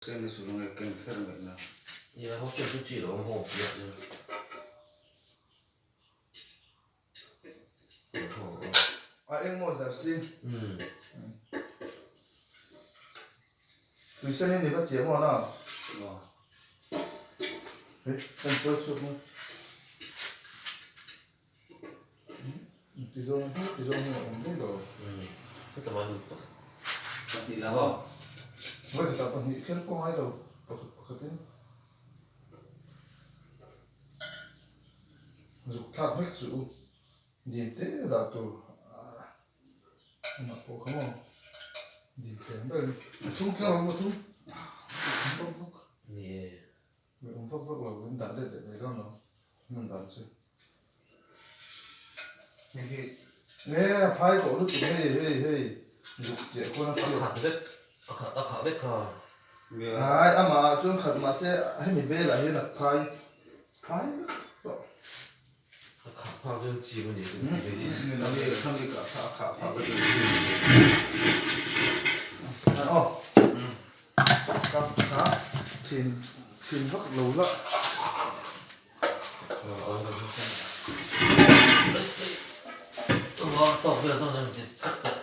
Semi chu nge ken kher mai na. Nia ho chu chu chi lo awm ho piah chu. A eng maw jersey. Umm. Tuisen in i va chiah maw na? Aw. Hei kan chawi chhuak maw. Ti zawng hi ti zawng hi a awm daih lo. Umm. Heta mah lut tak. Pahnih lam aw. Vawi khatah pahnih kher pawh ngai lo pakhat pakhatin. Zuk thlak vek suh u. Dim te dah tur amah pawh kha maw dim thei ang ber a ni. A thum kher lo a thum. Vak vak. Ni e. Awm vak vak lo in dah let leh mai dawn lo hmun dan chu. Hei hi. Nge a phai tawh lutuk hei hei hei zuk chiah khawn a hriat. A khat vek a khat a khah vek kha. Hai amah ah chuan khat mahse hemi belah hian a phai phai vek tawh. A khah phak chuan chim a ni chu ti ve si. Ni lo ni khami ka kha a khah phak a ti. Aw ka kha chhin chhin vak lo la.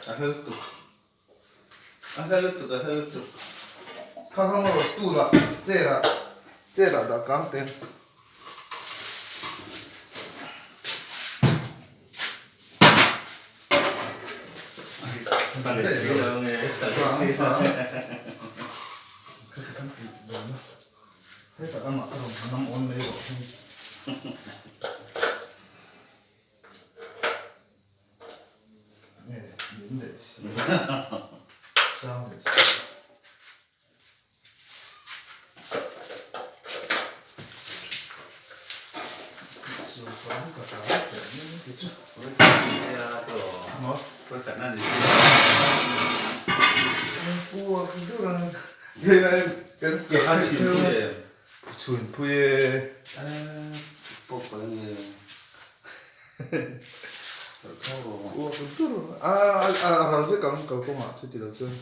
A hel tuk a hel tuk a hel tuk. Kha kha maw stool ah chair ah chair ah dah kang teng. Hetah amah a rawn nam awn mai rawh hei. Nge min leh si sang leh si. A ral vek ang kalkawngah chuti lo chuan.